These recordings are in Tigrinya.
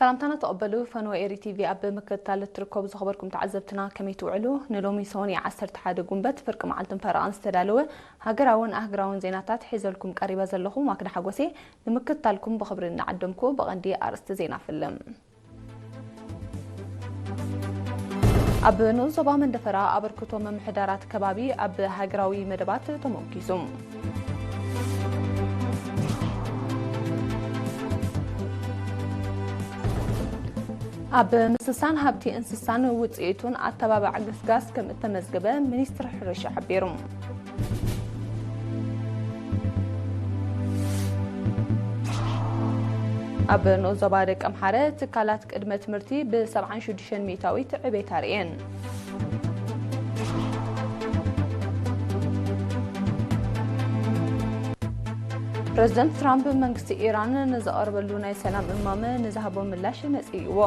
ሰላምታና ተቐበሉ። ፈነወ ኤሪ ቲቪ ኣብ ምክትታል እትርከቡ ዝኸበርኩም ተዓዘብትና ከመይ ትውዕሉ? ንሎሚ ሰኑይ ዓሰርተ ሓደ ጉንበት ፍርቂ መዓልትን ፈረቓን ዝተዳለወ ሃገራውን ኣህግራውን ዜናታት ሒዘልኩም ቀሪበ ዘለኹ ማክዳ ሓጎሴ። ንምክትታልኩም ብኽብሪ እናዓደምኩ ብቐንዲ ኣርእስቲ ዜና ፍልም። ኣብ ንኡስ ዞባ መንደፈራ ኣበርክቶ ምምሕዳራት ከባቢ ኣብ ሃገራዊ መደባት ተሞጊሱ። ኣብ ምስሳን ሃብቲ እንስሳን ውፅኢቱን ኣተባባዕ ግስጋስ ከም እተመዝገበ ሚኒስትር ሕርሻ ሓቢሩ። ኣብ ንኡስ ዞባ ደቀምሓረ ትካላት ቅድመ ትምህርቲ ብ ሰብዓን ሽዱሽተን ሚእታዊት ዕቤት ኣርእየን። ፕረዚደንት ትራምፕ መንግስቲ ኢራን ንዝቐረበሉ ናይ ሰላም እማመ ንዝሃቦ ምላሽ ነጽይዎ።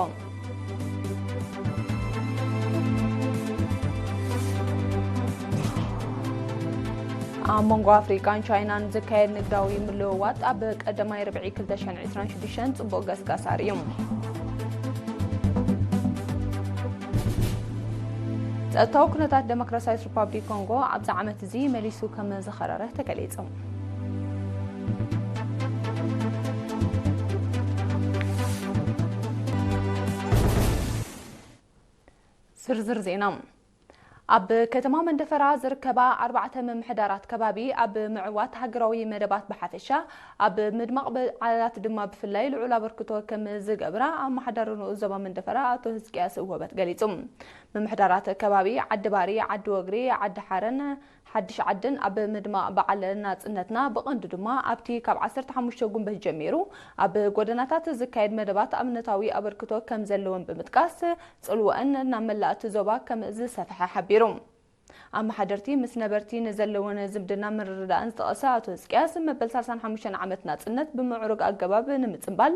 ኣብ መንጎ ኣፍሪቃን ቻይናን ዝካየድ ንግዳዊ ምልውዋጥ ኣብ ቀዳማይ ርብዒ ክልተ ሽሕን ዕስራን ሽዱሽተን ጽቡቕ ገስጋስ ኣርእዩ። ጸጥታዊ ኩነታት ዴሞክራሲያዊት ሪፓብሊክ ኮንጎ ኣብዚ ዓመት እዚ መሊሱ ከም ዝኸረረ ተገሊጹ። ዝርዝር ዜና። ኣብ ከተማ መንደፈራ ዝርከባ ኣርባዕተ ምምሕዳራት ከባቢ ኣብ ምዕዋት ሃገራዊ መደባት ብሓፈሻ፣ ኣብ ምድማቕ በዓላት ድማ ብፍላይ ልዑል ኣበርክቶ ከም ዝገብራ ኣመሓዳሪ ንኡስ ዞባ መንደፈራ ኣቶ ህዝቅያስ እወበት ገሊጹ። ምምሕዳራት ከባቢ ዓዲ ባሪ፣ ዓዲ ወግሪ፣ ዓዲ ሓረን፣ ሓድሽ ዓድን ኣብ ምድማቕ በዓል ናጽነትና፣ ብቐንዱ ድማ ኣብቲ ካብ ዓሰርተ ሓሙሽተ ጉንበት ጀሚሩ ኣብ ጎደናታት ዝካየድ መደባት ኣብነታዊ ኣበርክቶ ከም ዘለወን ብምጥቃስ፣ ጽልወአን ናብ መላእ እቲ ዞባ ከም ዝሰፍሐ ሓቢሩ። ኣመሓደርቲ ምስ ነበርቲ ንዘለወን ዝምድና ምርድዳእን ዝጠቐሰ ኣቶ ህዝቅያስ፣ መበል ሰላሳን ሓሙሽተን ዓመት ናጽነት ብምዕሩግ ኣገባብ ንምጽንባል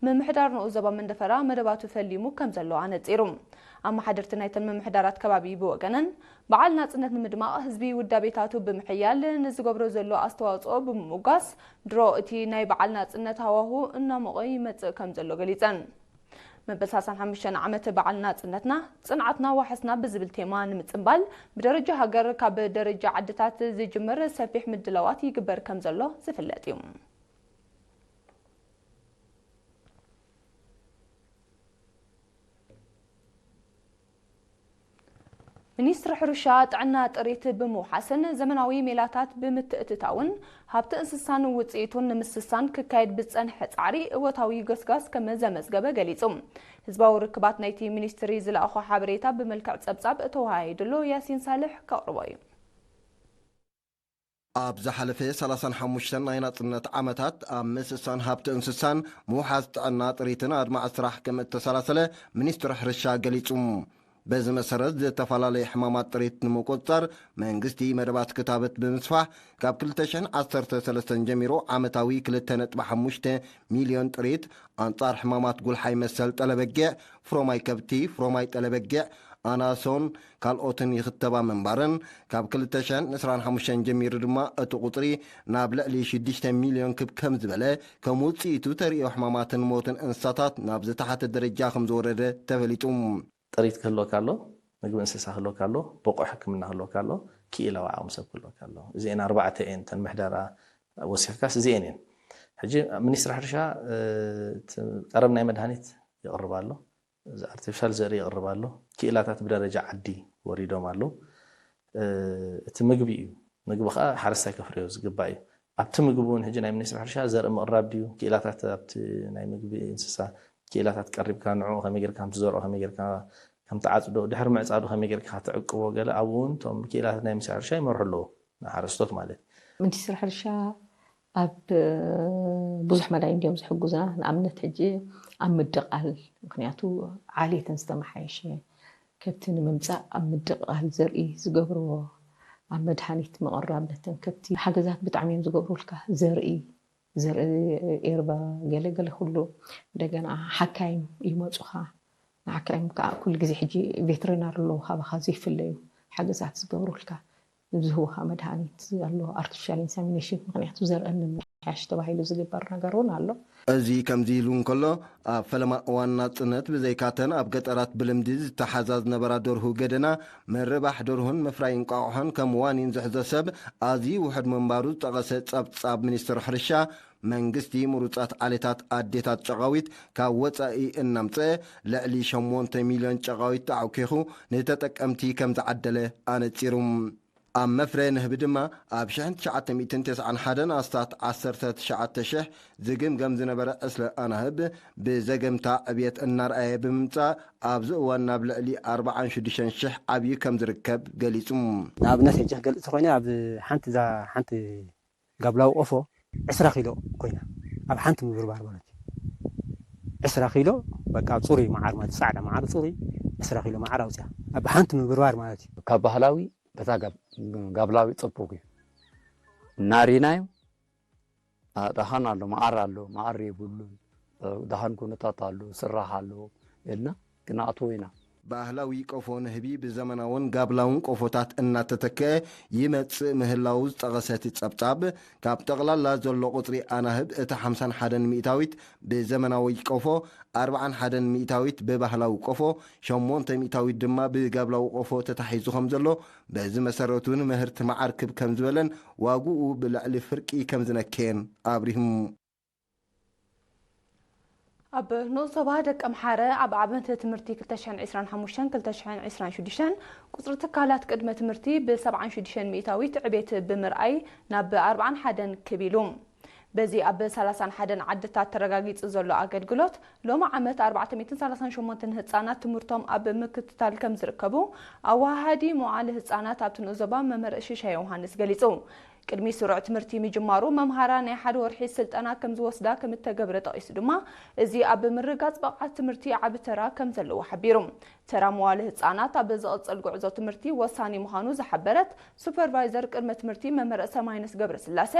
ምምሕዳር ንኡስ ዞባ መንደፈራ መደባቱ ፈሊሙ ከም ዘሎ ኣነጺሩ። ኣመሓደርቲ ናይተን ምምሕዳራት ከባቢ ብወገነን፣ በዓል ናጽነት ንምድማቕ ህዝቢ ውዳቤታቱ ብምሕያል ንዝገብሮ ዘሎ ኣስተዋጽኦ ብምምጓስ፣ ድሮ እቲ ናይ በዓል ናጽነት ሃዋሁ እናሞቐ ይመጽእ ከም ዘሎ ገሊጸን። መበል ሰላሳን ሓሙሽተን ዓመት በዓል ናጽነትና፣ ጽንዓትና ዋሕስና ብዝብል ቴማ ንምጽንባል፣ ብደረጃ ሃገር ካብ ደረጃ ዓድታት ዝጅምር ሰፊሕ ምድላዋት ይግበር ከም ዘሎ ዝፍለጥ እዩ። ሚኒስትሪ ሕርሻ ጥዕና ጥሪት ብምውሓስን ዘመናዊ ሜላታት ብምትእትታውን ሃብቲ እንስሳን ውፅኢቱን ንምስሳን ክካየድ ብዝፀንሐ ፃዕሪ እወታዊ ገስጋስ ከም ዘመዝገበ ገሊፁ። ህዝባዊ ርክባት ናይቲ ሚኒስትሪ ዝለኣኾ ሓበሬታ ብመልክዕ ፀብፃብ ተወሃሂድሉ ያሲን ሳልሕ ከቕርቦ እዩ። ኣብ ዝሓለፈ ሰላሳን ሓሙሽተን ናይ ናጽነት ዓመታት ኣብ ምስሳን ሃብቲ እንስሳን ምውሓስ ጥዕና ጥሪትን ኣድማዒ ስራሕ ከም እተሰላሰለ ሚኒስትሪ ሕርሻ ገሊጹ። በዚ መሰረት፣ ዝተፈላለዩ ሕማማት ጥሪት ንምቁጽጻር መንግስቲ መደባት ክታበት ብምስፋሕ፣ ካብ ክልተ ሽሕን ዓሰርተ ሰለስተን ጀሚሩ ዓመታዊ ክልተ ነጥቢ ሓሙሽተ ሚልዮን ጥሪት ኣንጻር ሕማማት ጉልሓይ መሰል ጠለበጊዕ፣ ፍሮማይ ከብቲ፣ ፍሮማይ ጠለበጊዕ፣ ኣናሶን ካልኦትን ይኽተባ ምንባረን፣ ካብ ክልተ ሽሕን ዕስራን ሓሙሽተን ጀሚሩ ድማ እቲ ቁጽሪ ናብ ልዕሊ ሽዱሽተ ሚልዮን ክብ ከም ዝበለ፣ ከም ውጽኢቱ ተርእዮ ሕማማትን ሞትን እንስሳታት ናብ ዝተሓተ ደረጃ ከም ዝወረደ ተፈሊጡ። ጥሪት ክህልወካ ኣሎ፣ ምግቢ እንስሳ ክህልወካ ኣሎ፣ ብቑዕ ሕክምና ክህልወካ ኣሎ፣ ክኢላዊ ዓቕሚ ሰብ ክህልወካ ኣሎ። እዚኤን ኣርባዕተ እየን እተን ምሕደራ ወሲኽካስ እዚኤን እየን። ሕጂ ሚኒስትሪ ሕርሻ፣ እ፣ እቲ ቀረብ ናይ መድሃኒት የቕርብ ኣሎ፣ እዚ ኣርቲፊሻል ዘርኢ የቕርብ ኣሎ፣ ክኢላታት ብደረጃ ዓዲ ወሪዶም ኣለዉ። እ፣ እቲ ምግቢ እዩ። ምግቢ ኸዓ ሓረስታይ ከፍርዮ ዝግባእ እዩ። ኣብቲ ምግቢ እውን ሕጂ ናይ ሚኒስትሪ ሕርሻ ዘርኢ ምቕራብ ድዩ? ክኢላታት ኣብቲ ናይ ምግቢ እንስሳ ክኢላታት ቀሪብካ ንዕኡ ከመይ ጌርካ ከም ትዘርኦ፣ ከመይ ጌርካ ከም ትዓጽዶ፣ ድሕሪ ምዕጻዱ ከመይ ጌርካ ክትዕቅቦ፣ ገለ ኣብኡ እውን እቶም ክኢላታት ናይ ሚኒስትሪ ሕርሻ ይመርሑ ኣለዉ፣ ንሓረስቶት ማለት እዩ። ሚኒስትሪ ሕርሻ ኣብ ብዙሕ መዳይ እንዲዮም ዝሕግዙና። ንኣብነት ሕጂ ኣብ ምድቓል፣ ምኽንያቱ ዓሌተን ዝተመሓየሸ ከብቲ ንምምጻእ ኣብ ምድቓል ዘርኢ ዝገብርዎ፣ ኣብ መድሃኒት ምቕራብ ነተን ከብቲ ሓገዛት ብጣዕሚ እዮም ዝገብሩልካ። ዘርኢ፣ ዘርኢ ኤርባ፣ ገለ ገለ ኩሉ። እንደገና ሓካይም ይመጹኻ። ንሓካይም ከዓ ኩሉ ግዜ ሕጂ ቬተሪናር ኣለዉ ካባኻ ዘይፍለዩ ሓገዛት ዝገብሩልካ። ዝህቡኻ መድሃኒት ኣሎ፣ ኣርቲፊሻል ኢንሰሚኔሽን፣ ምኽንያቱ ዘርእን ሓሽ ተባሂሉ ዝግበር ነገር እውን ኣሎ። እዚ ከምዚ ኢሉ እንከሎ፣ ኣብ ፈለማ እዋን ናጽነት ብዘይካተን ኣብ ገጠራት ብልምዲ ዝተሓዛ ዝነበራ ደርሁ ገደና፣ ምርባሕ ደርሁን ምፍራይ እንቋቑሖን ከም ዋኒን ዝሕዞ ሰብ ኣዝዩ ውሑድ ምንባሩ ዝጠቐሰ ጸብጻብ ሚኒስትሪ ሕርሻ፣ መንግስቲ ምሩጻት ዓሌታት ኣዴታት ጨቓዊት ካብ ወጻኢ እናምጸአ ልዕሊ ሸሞንተ ሚልዮን ጨቓዊት ኣዕኪኹ ንተጠቀምቲ ከም ዝዓደለ ኣነጺሩ። ኣብ መፍረ ንህቢ ድማ ኣብ ሽሕን ትሽዓተ ሚእትን ተስዓን ሓደን ኣስታት ዓሰርተ ትሽዓተ ሽሕ ዝግምገም ዝነበረ ዕስለ ኣናህብ ብዘገምታ ዕብየት እናርኣየ ብምምጻእ ኣብዚ እዋን ናብ ልዕሊ ኣርባዓን ሽዱሽተን ሽሕ ዓብዩ ከም ዝርከብ ገሊጹ። ንኣብነት ሕጂ ክገልጽ ተኮይነ ኣብ ሓንቲ እዛ ሓንቲ ጋብላዊ ቆፎ ዕስራ ኪሎ ኮይና ኣብ ሓንቲ ምብርባር ማለት እዩ። ዕስራ ኪሎ በቃ ኣብ ጽሩይ መዓር ማለት ጻዕዳ መዓር ጽሩይ ዕስራ ኪሎ መዓር ኣውፅያ ኣብ ሓንቲ ምብርባር ማለት እዩ። ካብ ባህላዊ በታ ጋብ- ጋብላዊ ጽቡቅ እዩ እናሪናዮ ደሃን ኣሎ መዓር ኣሎ መዓር የብሉን ደሃን ኩነታት ኣሎ ስራሕ ኣሎ ኢልና ክነእትዎ ኢና። ባህላዊ ቆፎ ንህቢ ብዘመናውን ጋብላውን ቆፎታት እናተተክአ ይመጽእ ምህላዉ ዝጠቐሰ እቲ ጸብጻብ፣ ካብ ጠቕላላ ዘሎ ቁጽሪ ኣናህብ እቲ ሓምሳን ሓደን ሚእታዊት ብዘመናዊ ቆፎ፣ ኣርብዓን ሓደን ሚእታዊት ብባህላዊ ቆፎ፣ ሸሞንተ ሚእታዊት ድማ ብጋብላዊ ቆፎ ተታሒዙ ከም ዘሎ፣ በዚ መሰረት እውን ምህርቲ መዓር ክብ ከም ዝበለን ዋግኡ ብልዕሊ ፍርቂ ከም ዝነከየን ኣብሪሁ። ኣብ ንኡስ ዞባ ደቀምሓረ ኣብ ዓመተ ትምህርቲ ክልተ ሽሕን ዕስራን ሓሙሽተን ክልተ ሽሕን ዕስራን ሽዱሽተን ቁጽሪ ትካላት ቅድመ ትምህርቲ ብ ሰብዓን ሽዱሽተን ሚእታዊት ዕቤት ብምርኣይ ናብ ኣርብዓን ሓደን ክብ ኢሉ። በዚ ኣብ ሰላሳን ሓደን ዓድታት ተረጋጊጹ ዘሎ ኣገልግሎት፣ ሎሚ ዓመት ኣርባዕተ ሚእትን ሰላሳን ሸሞንተን ህጻናት ትምህርቶም ኣብ ምክትታል ከም ዝርከቡ ኣወሃሃዲ መዋዕለ ህጻናት ኣብቲ ንኡስ ዞባ መምህር ሽሻይ ዮውሃንስ ገሊጹ። ቅድሚ ስሩዕ ትምህርቲ ምጅማሩ መምሃራ ናይ ሓደ ወርሒ ስልጠና ከም ዝወስዳ ከም እተገብረ ጠቒሱ ድማ፣ እዚ ኣብ ምርግጋጽ ብቕዓት ትምህርቲ ዓቢ ተራ ከም ዘለዎ ሓቢሩ። ተራ መዋለ ህጻናት ኣብ ዝቕጽል ጉዕዞ ትምህርቲ ወሳኒ ምዃኑ ዝሓበረት ሱፐርቫይዘር ቅድመ ትምህርቲ መምህር ሰማይነስ ገብረስላሴ፣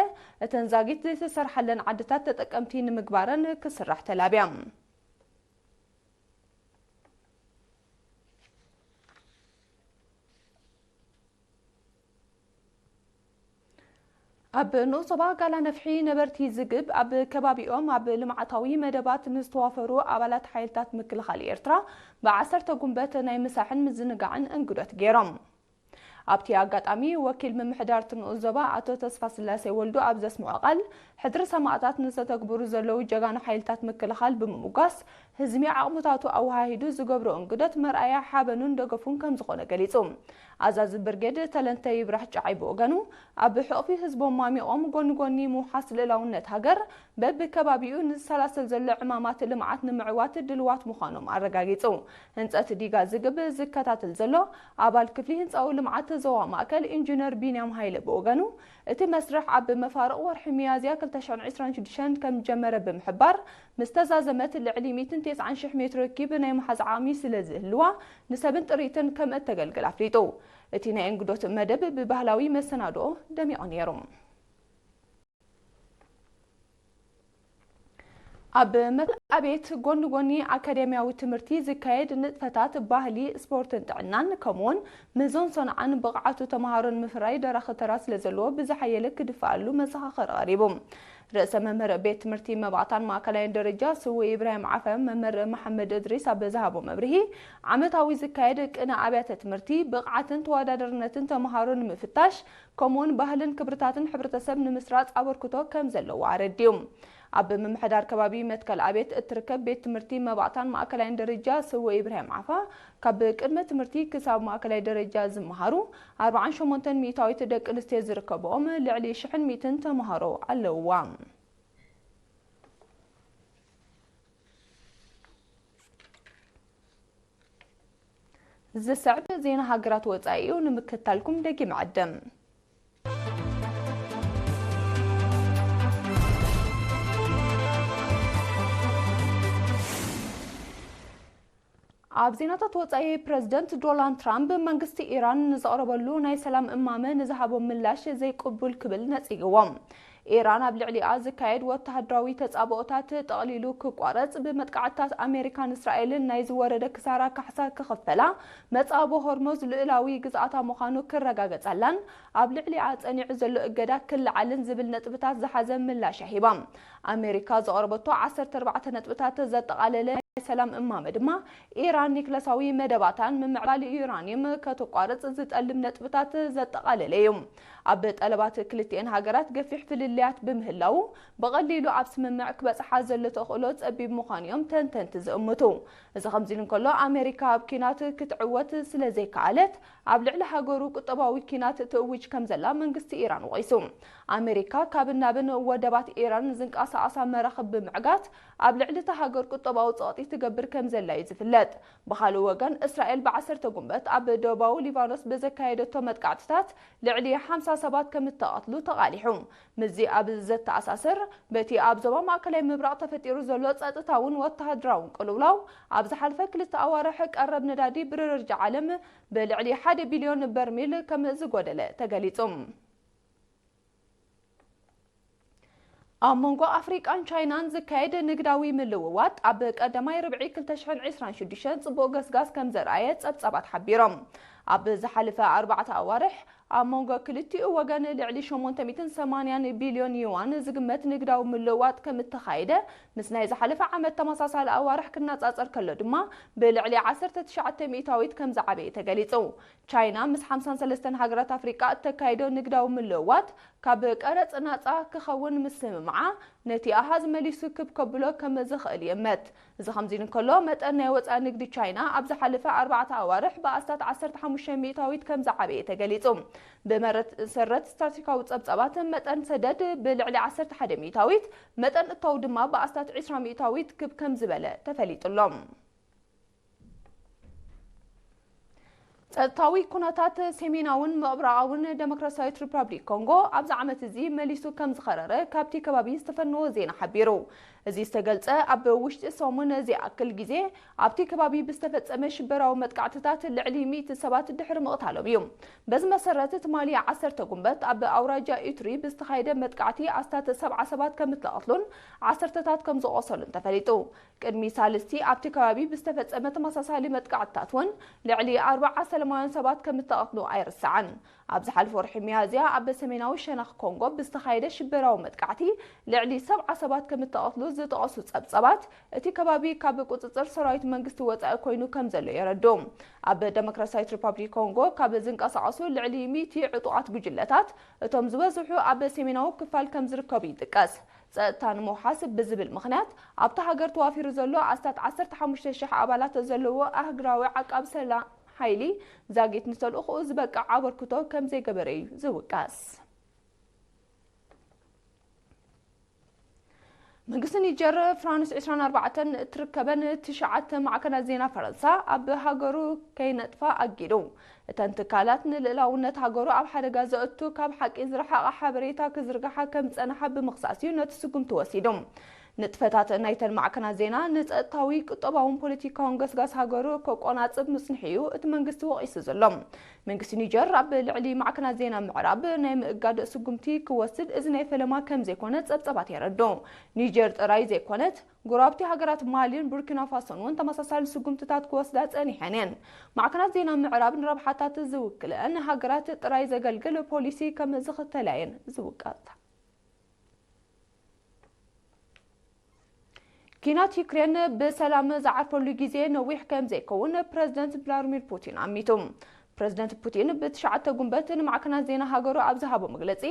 እተን ዛጊት ዘይተሰርሓለን ዓድታት ተጠቀምቲ ንምግባረን ክስራሕ ተላብያ። ኣብ ንኡስ ዞባ ጋላ ነፍሒ ነበርቲ ዝግብ ኣብ ከባቢኦም ኣብ ልምዓታዊ መደባት ንዝተዋፈሩ ኣባላት ሓይልታት ምክልኻል ኤርትራ ብዓሰርተ ጉንበት ናይ ምሳሕን ምዝንጋዕን እንግዶት ገይሮም። ኣብቲ ኣጋጣሚ ወኪል ምምሕዳር እቲ ንኡስ ዞባ ኣቶ ተስፋስላሴ ወልዱ ኣብ ዘስምዖ ቃል፣ ሕድሪ ሰማእታት ንዝተተግብሩ ዘለዉ ጀጋኑ ሓይልታት ምክልኻል ብምምጓስ፣ ህዝቢ ዓቕምታቱ ኣወሃሂዱ ዝገብሮ እንግዶት መርኣያ ሓበኑን ደገፉን ከምዝኾነ ገሊጹ። ኣዛዚ ብርጌድ ተለንተ ይብራህ ጨዓይ ብወገኑ፣ ኣብ ሕቕፊ ህዝቦም ማሚቖም ጎኒ ጎኒ ምውሓስ ልእላውነት ሃገር በብከባቢኡ ንዝሰላሰል ዘሎ ዕማማት ልምዓት ንምዕዋት ድልዋት ምዃኖም ኣረጋጊጹ። ህንጸት ዲጋ ዝግብ ዝከታተል ዘሎ ኣባል ክፍሊ ህንጻዊ ልምዓት ዞባ ማእከል ኢንጂነር ቢንያም ሃይለ ብወገኑ፣ እቲ መስርሕ ኣብ መፋርቕ ወርሒ ሚያዝያ ክልተ ሽሕን ዕስራን ሽዱሽተን ከም ዝጀመረ ብምሕባር፣ ምስ ተዛዘመት ልዕሊ ሚእትን ተስዓን ሽሕ ሜትሮ ኪብ ናይ ምሓዝ ዓቕሚ ስለ ዝህልዋ፣ ንሰብን ጥሪትን ከም እተገልግል ኣፍሊጡ። እቲ ናይ እንግዶት መደብ ብባህላዊ መሰናድኦ ደሚቑ ነይሩ። ኣብ መትከል ኣብየት ጎኒ ጎኒ ኣካዳሚያዊ ትምህርቲ ዝካየድ ንጥፈታት ባህሊ፣ ስፖርትን ጥዕናን ከምኡውን ምህዞን ሰንዓን ብቕዓቱ ተምሃሮ ንምፍራይ ደራኺ ተራ ስለዘለዎ ብዝሓየለ ክድፈኣሉ መዘኻኸሪ ቀሪቡ። ርእሰ መምህር ቤት ትምህርቲ መባእታን ማእከላይን ደረጃ ስዉእ ኢብራሂም ዓፈ መምህር መሓመድ እድሪስ ኣብ ዝሃቦ መብርሂ፣ ዓመታዊ ዝካየድ ቅነ ኣብያተ ትምህርቲ ብቕዓትን ተወዳዳርነትን ተምሃሮ ንምፍታሽ ከምኡውን ባህልን ክብርታትን ሕብረተሰብ ንምስራፅ ኣበርክቶ ከም ዘለዎ ኣረዲኡ። ኣብ ምምሕዳር ከባቢ መትከል ኣቤት እትርከብ ቤት ትምህርቲ መባእታን ማእከላይን ደረጃ ስውእ ኢብራሂም ዓፋ፣ ካብ ቅድመ ትምህርቲ ክሳብ ማእከላይ ደረጃ ዝመሃሩ ኣርብዓን ሸሞንተን ሚእታዊት ደቂ ኣንስትዮ ዝርከብኦም ልዕሊ ሽሕን ሚእትን ተምሃሮ ኣለውዋ። ዝስዕብ ዜና ሃገራት ወጻኢ እዩ፣ ንምክትታልኩም ደጊም ዕድም። ኣብ ዜናታት ወጻኢ፣ ፕረዚደንት ዶናልድ ትራምፕ መንግስቲ ኢራን ንዘቕረበሉ ናይ ሰላም እማመ ንዝሃቦ ምላሽ ዘይቅቡል ክብል ነጺግዎ። ኢራን ኣብ ልዕሊኣ ዝካየድ ወተሃደራዊ ተጻብኦታት ጠቕሊሉ ክቋረጽ፣ ብመጥቃዕትታት ኣሜሪካን እስራኤልን ናይ ዝወረደ ክሳራ ካሕሳ ክኽፈላ፣ መጻቦ ሆርሙዝ ልኡላዊ ግዝኣታ ምዃኑ ክረጋገጸላን ኣብ ልዕሊኣ ጸኒዑ ዘሎ እገዳ ክለዓልን ዝብል ነጥብታት ዝሓዘ ምላሽ ሂባ። ኣሜሪካ ዘቕረበቶ ዓሰርተ ኣርባዕተ ነጥብታት ዘጠቓለለ ናይ ሰላም እማመ ድማ፣ ኢራን ኒክለሳዊ መደባታን ምምዕባል ዩራኒየም ከተቋርጽ ዝጠልም ነጥብታት ዘጠቓለለ እዩ። ኣብ ጠለባት ክልቲኤን ሃገራት ገፊሕ ፍልልያት ብምህላዉ፣ ብቐሊሉ ኣብ ስምምዕ ክበጽሓ ዘሎ ተኽእሎ ጸቢብ ምዃኑ እዮም ተንተንቲ ዝእምቱ። እዚ ከምዚ ኢሉ እንከሎ፣ ኣሜሪካ ኣብ ኲናት ክትዕወት ስለ ዘይከኣለት፣ ኣብ ልዕሊ ሃገሩ ቁጠባዊ ኲናት ትእውጅ ከም ዘላ መንግስቲ ኢራን ወቒሱ። ኣሜሪካ ካብ ናብን ወደባት ኢራን ዝንቀሳቐሳ መራኽብ ብምዕጋት፣ ኣብ ልዕሊ እታ ሃገር ቁጠባዊ ጸቕጢ ትገብር ከም ዘላ እዩ ዝፍለጥ። ብኻልእ ወገን፣ እስራኤል ብዓሰርተ ጉንበት ኣብ ደቡባዊ ሊባኖስ ብዘካየደቶ መጥቃዕትታት ልዕሊ ሓምሳ ሰባት ከም እተቐትሉ ተቓሊሑ። ምስዚ ኣብ ዘተኣሳስር፣ በቲ ኣብ ዞባ ማእከላይ ምብራቕ ተፈጢሩ ዘሎ ጸጥታውን ወተሃደራውን ቅልውላው፣ ኣብ ዝሓለፈ ክልተ ኣዋርሕ ቀረብ ነዳዲ ብደረጃ ዓለም ብልዕሊ ሓደ ቢልዮን በርሚል ከም ዝጎደለ ተገሊጹ። ኣብ መንጎ ኣፍሪቃን ቻይናን ዝካየድ ንግዳዊ ምልውዋጥ ኣብ ቀዳማይ ርብዒ ክልተ ሽሕን ዕስራን ሽዱሽተን ጽቡቕ ገስጋስ ከም ዘርኣየ ጸብጻባት ሓቢሮም። ኣብ ዝሓለፈ ኣርባዕተ ኣዋርሕ ኣብ መንጎ ክልቲኡ ወገን ልዕሊ ሸሞንተ ሚእትን ሰማንያን ቢልዮን ዩዋን ዝግመት ንግዳዊ ምልውዋጥ ከም እተኻየደ፣ ምስ ናይ ዝሓለፈ ዓመት ተመሳሳሊ ኣዋርሕ ክነጻጸር ከሎ ድማ ብልዕሊ ዓሰርተ ትሽዓተ ሚእታዊት ከም ዝዓበየ ተገሊጹ። ቻይና ምስ ሓምሳን ሰለስተን ሃገራት ኣፍሪቃ እተካይዶ ንግዳዊ ምልውዋጥ ካብ ቀረጽ ናጻ ክኸውን ምስምምዓ፣ ነቲ ኣሃዝ መሊሱ ክብ ከብሎ ከም ዝኽእል ይእመት። እዚ ከምዚ ኢሉ እንከሎ፣ መጠን ናይ ወጻኢ ንግዲ ቻይና ኣብ ዝሓለፈ ኣርባዕተ ኣዋርሕ ብኣስታት ዓሰርተ ሓሙሽተ ሚእታዊት ከም ዝዓበየ ተገሊጹ። ብመሰረት ስትራቴጂካዊ ጸብጻባት፣ መጠን ሰደድ ብልዕሊ ዓሰርተ ሓደ ሚእታዊት፣ መጠን እታው ድማ ብኣስታት ዕስራ ሚእታዊት ክብ ከም ዝበለ ተፈሊጡ ኣሎ። ጸጥታዊ ኩነታት ሰሜናውን ምብራቓውን ደሞክራሲያዊት ሪፓብሊክ ኮንጎ ኣብዚ ዓመት እዚ መሊሱ ከም ዝኸረረ ካብቲ ከባቢ ዝተፈነወ ዜና ሓቢሩ። እዚ ዝተገልጸ፣ ኣብ ውሽጢ ሰሙን ዝኣክል ግዜ ኣብቲ ከባቢ ብዝተፈጸመ ሽበራዊ መጥቃዕትታት ልዕሊ ሚእቲ ሰባት ድሕሪ ምቕታሎም እዩ። በዚ መሰረት፣ ትማሊ ዓሰርተ ጉንበት ኣብ ኣውራጃ ኢቱሪ ብዝተኻየደ መጥቃዕቲ ኣስታት ሰብዓ ሰባት ከም እተቐትሉን ዓሰርተታት ከም ዝቖሰሉን ተፈሊጡ። ቅድሚ ሳልስቲ ኣብቲ ከባቢ ብዝተፈጸመ ተመሳሳሊ መጥቃዕትታት እውን ልዕሊ ኣርብዓ ሰላማውያን ሰባት ከም እተቐትሉ ኣይርሳዕን። ኣብ ዝሓለፈ ወርሒ ሚያዝያ ኣብ ሰሜናዊ ሸነኽ ኮንጎ ብዝተኻየደ ሽበራዊ መጥቃዕቲ ልዕሊ ሰብዓ ሰባት ከም እተቐትሉ ዝጠቐሱ ጸብጸባት፣ እቲ ከባቢ ካብ ቁጽጽር ሰራዊት መንግስቲ ወጻኢ ኮይኑ ከም ዘሎ የረድኡ። ኣብ ደሞክራሲያዊት ሪፓብሊክ ኮንጎ ካብ ዝንቀሳቐሱ ልዕሊ ሚእቲ ዕጡቓት ጉጅለታት፣ እቶም ዝበዝሑ ኣብ ሰሜናዊ ክፋል ከም ዝርከቡ ይጥቀስ። ጸጥታ ንምውሓስ ብዝብል ምኽንያት፣ ኣብታ ሃገር ተዋፊሩ ዘሎ ኣስታት ዓሰርተ ሓሙሽተ ሽሕ ኣባላት ዘለዎ ኣህጉራዊ ዓቃብ ሰላም ሓይሊ፣ ዛጊት ንተልእኾኡ ዝበቅዕ ኣበርክቶ ከም ዘይገበረ እዩ ዝውቀስ። መንግስቲ ኒጀር ፍራንስ ዕስራን ኣርባዕተን እትርከበን ትሽዓተ ማዕከናት ዜና ፈረንሳ ኣብ ሃገሩ ከይነጥፋ ኣጊዱ። እተን ትካላት ንልእላውነት ሃገሩ ኣብ ሓደጋ ዘእቱ ካብ ሓቂ ዝረሓቐ ሓበሬታ ክዝርግሓ ከም ዝጸንሓ ብምኽሳስ እዩ ነቲ ስጉምቲ ወሲዱ። ንጥፈታት ናይተን ማዕከናት ዜና ንጸጥታዊ፣ ቁጠባውን ፖለቲካውን ገስጋስ ሃገሩ ከቆናጽብ ምጽንሑ እዩ እቲ መንግስቲ ወቒሱ ዘሎ። መንግስቲ ኒጀር ኣብ ልዕሊ ማዕከናት ዜና ምዕራብ ናይ ምእጋድ ስጉምቲ ክወስድ እዚ ናይ ፈለማ ከም ዘይኮነ ጸብጸባት የረድኡ። ኒጀር ጥራይ ዘይኮነት፣ ጎረባብቲ ሃገራት ማሊን ቡርኪና ፋሶን እውን ተመሳሳሊ ስጉምትታት ክወስዳ ጸኒሐን እየን። ማዕከናት ዜና ምዕራብ ንረብሓታት ዝውክልአን ሃገራት ጥራይ ዘገልግል ፖሊሲ ከም ዝኽተላ እየን ዝውቀሳ። ኲናት ዩክሬን ብሰላም ዝዓርፈሉ ግዜ ነዊሕ ከም ዘይከውን ፕረዚደንት ቭላድሚር ፑቲን ኣሚቱ። ፕረዚደንት ፑቲን ብትሽዓተ ጉንበት ንማዕከናት ዜና ሃገሩ ኣብ ዝሃቦ መግለጺ፣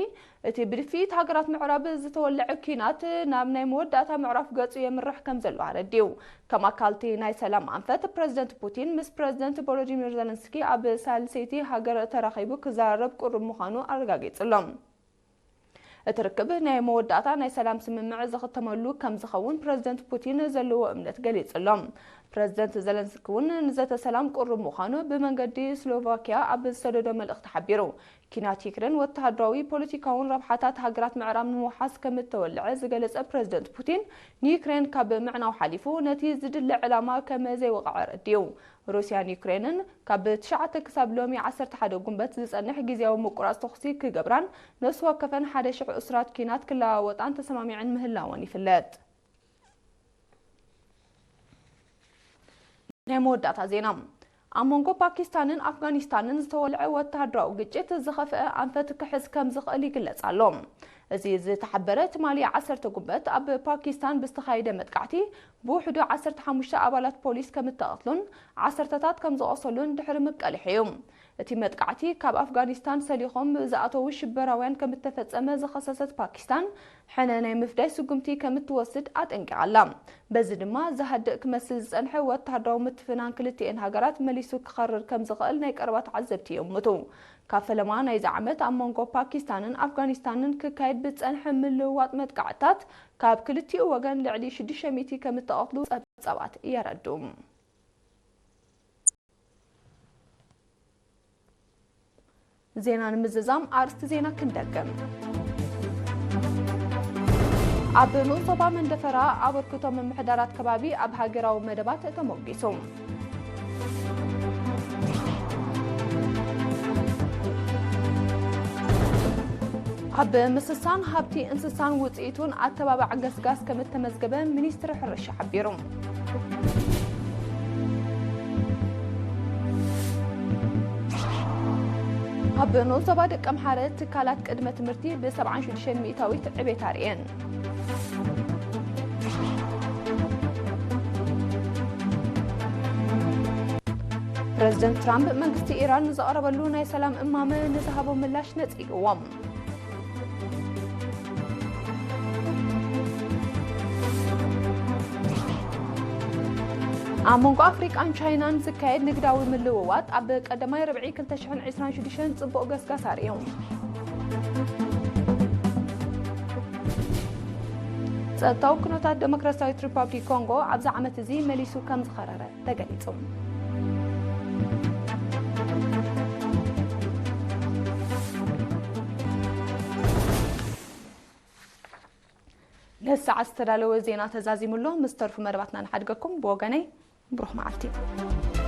እቲ ብድፍኢት ሃገራት ምዕራብ ዝተወልዐ ኲናት ናብ ናይ መወዳእታ ምዕራፍ ገጹ የምርሕ ከም ዘሎ ኣረዲኡ። ከም ኣካል እቲ ናይ ሰላም ኣንፈት፣ ፕረዚደንት ፑቲን ምስ ፕረዚደንት ቮሎዲሚር ዘለንስኪ ኣብ ሳልሰይቲ ሃገር ተራኺቡ ክዘራረብ ቅሩብ ምዃኑ ኣረጋጊጹ ኣሎ። እቲ ርክብ ናይ መወዳእታ ናይ ሰላም ስምምዕ ዝኽተመሉ ከም ዝኸውን ፕረዚደንት ፑቲን ዘለዎ እምነት ገሊጹ ኣሎ። ፕረዚደንት ዘለንስኪ እውን ንዘተ ሰላም ቅሩብ ምዃኑ ብመንገዲ ስሎቫኪያ ኣብ ዝሰደዶ መልእኽቲ ሓቢሩ። ኲናት ዩክሬን ወተሃደራዊ፣ ፖለቲካውን ረብሓታት ሃገራት ምዕራብ ንምውሓስ ከም እተወልዐ ዝገለጸ ፕረዚደንት ፑቲን፣ ንዩክሬን ካብ ምዕናው ሓሊፉ ነቲ ዝድለ ዕላማ ከም ዘይወቕዐ ኣረዲኡ። ሩስያን ዩክሬንን ካብ ትሽዓተ ክሳብ ሎሚ ዓሰርተ ሓደ ጉንበት ዝጸንሕ ግዝያዊ ምቁራጽ ተኹሲ ክገብራን ነፍሲ ወከፈን ሓደ ሽሕ እሱራት ኲናት ክለዋወጣን ተሰማሚዐን ምህላወን ይፍለጥ። ናይ መወዳእታ ዜና። ኣብ መንጎ ፓኪስታንን ኣፍጋኒስታንን ዝተወልዐ ወተሃደራዊ ግጭት ዝኸፍአ ኣንፈት ክሕዝ ከም ዝኽእል ይግለጽ ኣሎ። እዚ ዝተሓበረ ትማሊ ዓሰርተ ጉንበት ኣብ ፓኪስታን ብዝተኻየደ መጥቃዕቲ ብውሕዱ ዓሰርተ ሓሙሽተ ኣባላት ፖሊስ ከም እተቐትሉን ዓሰርተታት ከም ዝቖሰሉን ድሕሪ ምብቀሊሑ እዩ። እቲ መጥቃዕቲ ካብ ኣፍጋኒስታን ሰሊኾም ዝኣተዉ ሽበራውያን ከም እተፈጸመ ዝኸሰሰት ፓኪስታን፣ ሕነ ናይ ምፍዳይ ስጉምቲ ከም እትወስድ ኣጠንቂቓ ኣላ። በዚ ድማ ዝሃድእ ክመስል ዝጸንሐ ወተሃደራዊ ምትፍናን ክልቲኤን ሃገራት መሊሱ ክኸርር ከም ዝኽእል ናይ ቀረባ ተዓዘብቲ ይእምቱ። ካብ ፈለማ ናይዚ ዓመት ኣብ መንጎ ፓኪስታንን ኣፍጋኒስታንን ክካየድ ብዝጸንሐ ምልውዋጥ መጥቃዕትታት ካብ ክልቲኡ ወገን ልዕሊ ሽዱሽተ ሚእቲ ከም እተቐትሉ ጸብጻባት የረድኡ። ዜና ንምዝዛም ኣርእስቲ ዜና ክንደግም። ኣብ ንኡስ ዞባ መንደፈራ ኣበርክቶ ምምሕዳራት ከባቢ ኣብ ሃገራዊ መደባት ተሞጊሱ። ኣብ ምስሳን ሃብቲ እንስሳን ውጽኢቱን ኣተባባዕ ገስጋስ ከም እተመዝገበ ሚኒስትሪ ሕርሻ ሓቢሩ። ኣብ ንኡስ ዞባ ደቀምሓረ ትካላት ቅድመ ትምህርቲ ብ ሰብዓን ሽዱሽተን ሚእታዊት ዕቤት ኣርእየን። ፕረዚደንት ትራምፕ መንግስቲ ኢራን ንዘቕረበሉ ናይ ሰላም እማመ ንዝሃቦ ምላሽ ነጺግዎም። ኣብ መንጎ ኣፍሪቃን ቻይናን ዝካየድ ንግዳዊ ምልውዋጥ ኣብ ቀዳማይ ርብዒ ክልተ ሽሕን ዕስራን ሽዱሽተን ጽቡቕ ገስጋስ ኣርእዩ። ጸጥታዊ ኩነታት ዴሞክራሲያዊት ሪፓብሊክ ኮንጎ ኣብዚ ዓመት እዚ መሊሱ ከም ዝኸረረ ተገሊጹ። ነዚ ሰዓት ዝተዳለወ ዜና ተዛዚሙ ኣሎ። ምስ ተርፉ መደባትና ንሓድገኩም። ብወገነይ ብሩኽ መዓልቲ።